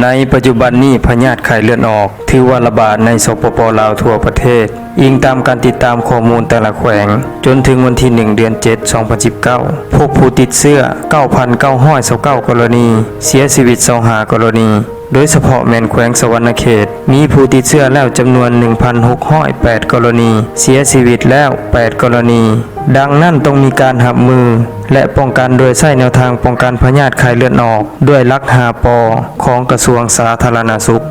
ໃນປັດຈຸບັນນີ້ ພະຍາດໄຂ້ເລືອດອອກຖືວ່າລະບາດໃນ ສປປ ລາວ ທົ່ວປະເທດ. ອີງຕາມການຕິດຕາມຂໍ້ມູນແຕ່ລະແຂວງ, ຈົນເຖິງວັນທີໜຶ່ງ ເດືອນເຈັດ ສອງພັນສິບເກົ້າ ພົບຜູ້ຕິດເຊື້ອ ເກົ້າພັນເກົ້າຮ້ອຍຊາວເກົ້າ ກໍລະນີ, ເສຍຊີວິດ ຊາວຫ້າ ກໍລະນີ. ໂດຍສະເພາະແມ່ນແຂວງສະຫວັນນະເຂດ ມີຜູ້ຕິດເຊື້ອແລ້ວຈຳນວນ ໜຶ່ງພັນຫົກຮ້ອຍແປດ ກໍລະນີ, ເສຍຊີວິດແລ້ວ ແປດ ກໍລະນີ. ດັ່ງນັ້ນ ຕ້ອງມີການຮັບມື ແລະ ປ້ອງກັນໂດຍໃຊ້ແນວທາງປ້ອງກັນພະຍາດໄຂ້ເລືອດອອກ ດ້ວຍຫຼັກ ຫ້າ ປ ຂອງກະຊວງສາທາລະນະສຸກ.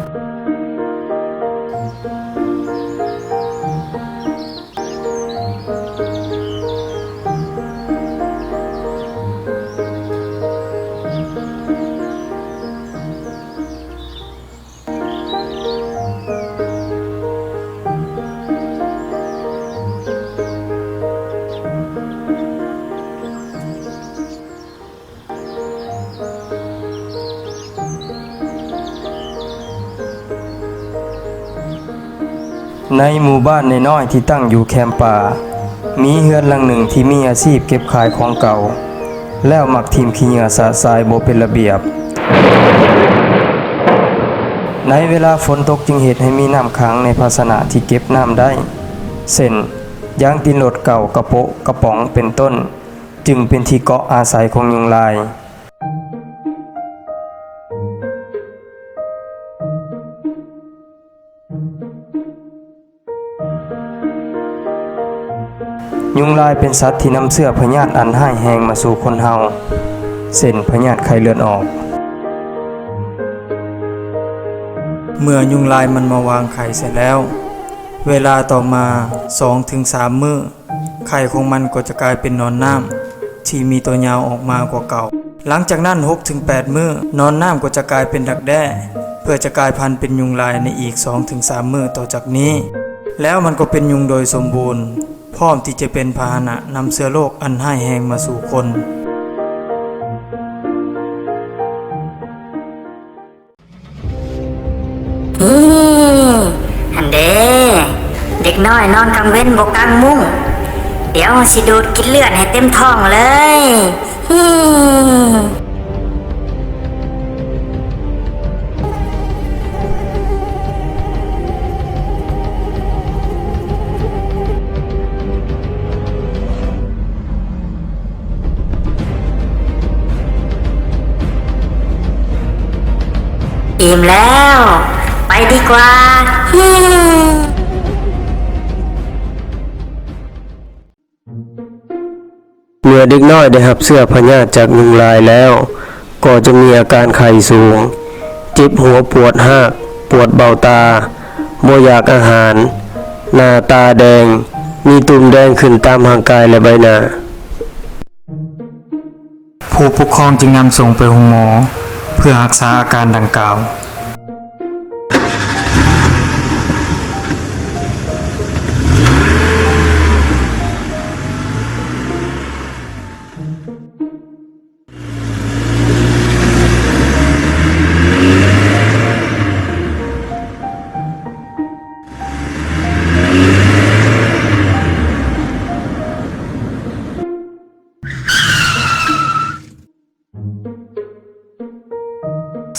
ໃນໝູ່ບ້ານນ້ອຍໆທີ່ຕັ້ງຢູ່ແຄມປ່າ, ມີເຮືອນຫຼັງໜຶ່ງທີ່ມີອາຊີບເກັບຂາຍຂອງເກົ່າ ແລ້ວມັກຖິ້ມຂີ້ເຫຍື້ອຊະຊາຍບໍ່ເປັນລະບຽບ. ໃນເວລາຝົນຕົກຈຶ່ງເຮັດໃຫ້ມີນ້ຳຂັງໃນພາຊະນະທີ່ເກັບນ້ຳໄດ້, ເຊັ່ນ ຢາງຕີນລົດເກົ່າ, ກະໂປະ, ກະປ໋ອງ ເປັນຕົ້ນ, ຈຶ່ງເປັນທີ່ເກາະອາໄສຂອງຍຸງລາຍ. ຍຸງລາຍເປັນສັດທີ່ນຳເຊື້ອພະຍາດອັນຮ້າຍແຮງມາສູ່ຄົນເຮົາ, ເຊັ່ນ ພະຍາດໄຂ້ເລືອດອອກ. ເມື່ອຍຸງລາຍມັນມາວາງໄຂ່ໃສ່ແລ້ວ, ເວລາຕໍ່ມາສອງເຖິງສາມມື້, ໄຂ່ຂອງມັນກໍຈະກາຍເປັນໜອນນ້ຳທີ່ມີຕົວຍາວອອກມາກວ່າເກົ່າ. ຫຼັງຈາກນັ້ນຫົກເຖິງແປດມື້, ໜອນນ້ຳກໍຈະກາຍເປັນດັກແດ້ ເພື່ອຈະກາຍພັນເປັນຍຸງລາຍໃນອີກສອງເຖິງສາມມື້ຕໍ່ຈາກນີ້. ແລ້ວມັນກໍເປັນຍຸງໂດຍສົມບູນ, ພ້ອມທີ່ຈະເປັນພາຫະນະນຳເຊື້ອໂລກອັນຮ້າຍແຮງມາສູ່ຄົນ. ຮີ ຫັ້ນເດ້ ເດັກນ້ອຍນອນກາງເວັນບໍ່ກາງມຸ້ງ, ດຽວຊິດູດກິນເລືອດໃຫ້ເຕັມທ້ອງເລີຍ. ຮີ. ອີ່ມແລ້ວ ໄປດີກວ່າ. ເມື່ອເດັກນ້ອຍໄດ້ຮັບເຊື້ອພະຍາດຈາກຍຸງລາຍແລ້ວ, ກໍຈະມີອາການໄຂ້ສູງ, ເຈັບຫົວ, ປວດຮາກ, ປວດເບົາຕາ, ບໍ່ຢາກອາຫານ, ໜ້າຕາແດງ, ມີຕຸ່ມແດງຂຶ້ນຕາມຮ່າງກາຍ ແລະ ໃບໜ້າ. ຜູ້ປົກຄອງຈຶ່ງນຳສົ່ງໄປໂຮງໝໍເພື່ອຮັກສາອາການດັ່ງກ່າວ.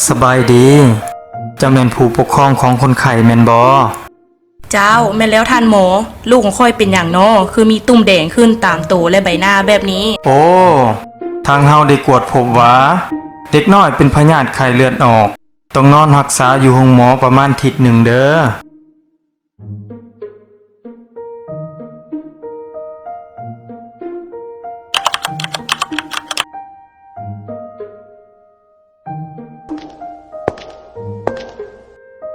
ສະບາຍດີ, ເຈົ້າແມ່ນຜູ້ປົກຄອງຂອງຄົນໄຂ້ແມ່ນບໍ່? ເຈົ້າ, ແມ່ນແລ້ວທ່ານໝໍ. ລູກຂອງຂ້ອຍເປັນຫຍັງນໍ ຄືມີຕຸ່ມແດງຂຶ້ນຕາມໂຕ ແລະ ໃບໜ້າແບບນີ້? ໂອ້, ທາງເຮົາໄດ້ກວດພົບວ່າ ເດັກນ້ອຍເປັນພະຍາດໄຂ້ເລືອດອອກ, ຕ້ອງນອນຮັກສາຢູ່ໂຮງໝໍປະມານທິດໜຶ່ງເດີ້.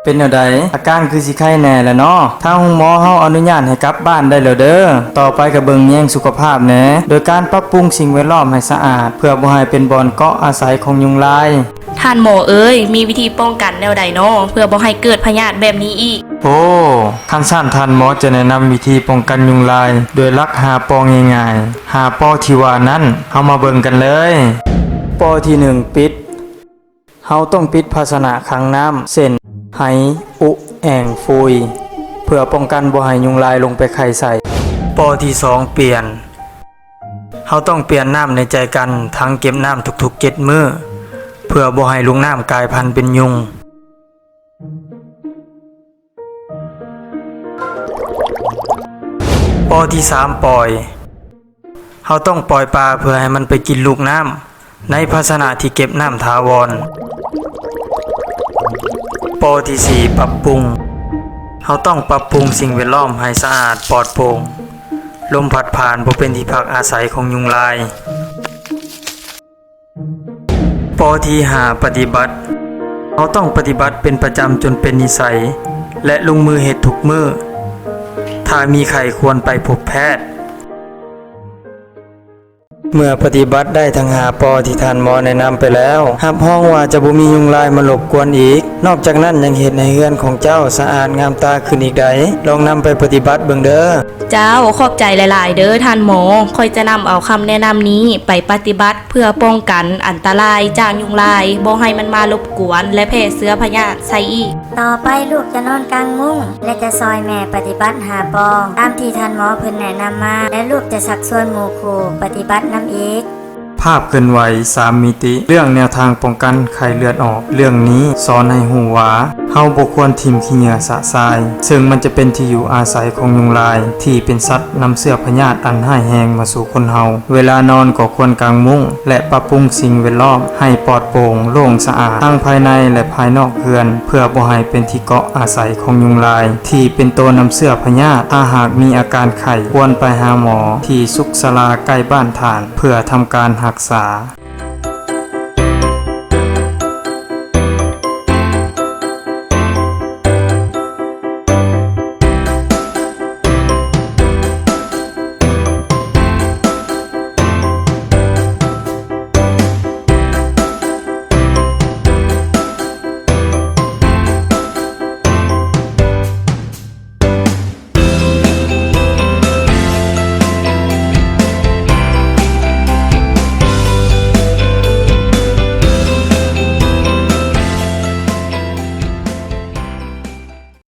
ເປັນແນວໃດ? ອາການຄືຊິໄຄແນ່ແລ້ວເນາະ. ທາງໂຮງໝໍເຮົາອະນຸຍາດໃຫ້ກັບບ້ານໄດ້ແລ້ວເດີ້. ຕໍ່ໄປກໍເບິ່ງແຍງສຸຂະພາບແນ່ ໂດຍການປັບປຸງສິ່ງແວດລ້ອມໃຫ້ສະອາດ ເພື່ອບໍ່ໃຫ້ເປັນບ່ອນເກາະອາໄສຂອງຍຸງລາຍ. ທ່ານໝໍເອີຍ, ມີວິທີປ້ອງກັນແນວໃດນໍ ເພື່ອບໍ່ໃຫ້ເກີດພະຍາດແບບນີ້ອີກ? ໂອ້, ຄັນຊັ້ນທ່ານໝໍຈະແນະນຳວິທີປ້ອງກັນຍຸງລາຍ ໂດຍຫຼັກຫ້າ ປ ງ່າຍໆ. ຫ້າ ປ ທີ່ວ່ານັ້ນ, ເຮົາມາເບິ່ງກັນເລີຍ. ປ ທີໜຶ່ງ ປິດ. ເຮົາຕ້ອງປິດພາຊະນະຂັງນ້ຳ ເຊັ່ນ ໄຫ, ອຸ, ແອ່ງ, ຟຸຍ ເພື່ອປ້ອງກັນບໍ່ໃຫ້ຍຸງລາຍລົງໄປໄຂ່ໃສ່. ປ ທີສອງ ປ່ຽນ. ເຮົາຕ້ອງປ່ຽນນ້ຳໃນໃຈກັນຖັງເກັບນ້ຳທຸກໆເຈັດມື້ ເພື່ອບໍ່ໃຫ້ລູກນ້ຳກາຍພັນເປັນຍຸງ. ປ ທີສາມ ປ່ອຍ. ເຮົາຕ້ອງປ່ອຍປາເພື່ອໃຫ້ມັນໄປກິນລູກນ້ຳໃນພາຊະນະທີ່ເກັບນ້ຳຖາວອນ. ປ ທີສີ່ ປັບປຸງ. ເຮົາຕ້ອງປັບປຸງສິ່ງແວດລ້ອມໃຫ້ສະອາດປອດໂປ່ງ, ລົມພັດຜ່ານບໍ່ເປັນທີ່ພັກອາໄສຂອງຍຸງລາຍ. ປ ທີຫ້າ ປະຕິບັດ. ເຮົາຕ້ອງປະຕິບັດເປັນປະຈຳຈົນເປັນນິໄສ ແລະ ລົງມືເຮັດທຸກມື້. ຖ້າມີໄຂ້ຄວນໄປພົບແພດ. ເມື່ອປະຕິບັດໄດ້ທັງຫ້າ ປ ທີ່ທ່ານໝໍແນະນຳໄປແລ້ວ, ຮັບຮອງວ່າຈະບໍ່ມີຍຸງລາຍມາລົບກວນອີກ. ນອກຈາກນັ້ນຍັງເຮັດໃຫ້ເຮືອນຂອງເຈົ້າສະອາດງາມຕາຂຶ້ນອີກໃດ. ລອງນຳໄປປະຕິບັດເບິ່ງເດີ້. ເຈົ້າ, ຂອບໃຈຫຼາຍໆເດີ້ທ່ານໝໍ. ຂ້ອຍຈະນຳເອົາຄຳແນະນຳນີ້ໄປປະຕິບັດ ເພື່ອປ້ອງກັນອັນຕະລາຍຈາກຍຸງລາຍ, ບໍ່ໃຫ້ມັນມາລົບກວນ ແລະ ແຜ່ເຊື້ອພະຍາດໃສ່ອີກ. ຕໍ່ໄປລູກຈະນອນກາງມຸ້ງ ແລະ ຈະຊ່ອຍແມ່ປະຕິບັດຫ້າ ປ ຕາມທີ່ທ່ານໝໍເພິ່ນແນະນຳມາ ແລະ ລູກຈະຊັກຊວນໝູ່ຄູ່ປະຕິບັດນຳອີກ. ພາບເຄື່ອນໄຫວສາມມິຕິ ເລື່ອງແນວທາງປ້ອງກັນໄຂ້ເລືອດອອກ. ເລື່ອງນີ້ສອນໃຫ້ຮູ້ວ່າ ເຮົາບໍ່ຄວນຖິ້ມຂີ້ເຫຍື້ອຊະຊາຍ, ເຊິ່ງມັນຈະເປັນທີ່ຢູ່ອາໄສຂອງຍຸງລາຍ ທີ່ເປັນສັດນຳເຊື້ອພະຍາດອັນຮ້າຍແຮງມາສູ່ຄົນເຮົາ. ເວລານອນກໍຄວນກາງມຸ້ງ ແລະ ປັບປຸງສິ່ງແວດລ້ອມໃຫ້ປອດໂປ່ງໂລ່ງສະອາດ ທັງພາຍໃນ ແລະ ພາຍນອກເຮືອນ ເພື່ອບໍ່ໃຫ້ເປັນທີ່ເກາະອາໄສຂອງຍຸງລາຍ ທີ່ເປັນໂຕນຳເຊື້ອພະຍາດ. ຖ້າຫາກມີອາການໄຂ້, ຄວນໄປຫາໝໍທີ່ສຸກສາລາໃກ້ບ້ານທ່ານ ເພື່ອທຳການຮັກສາ.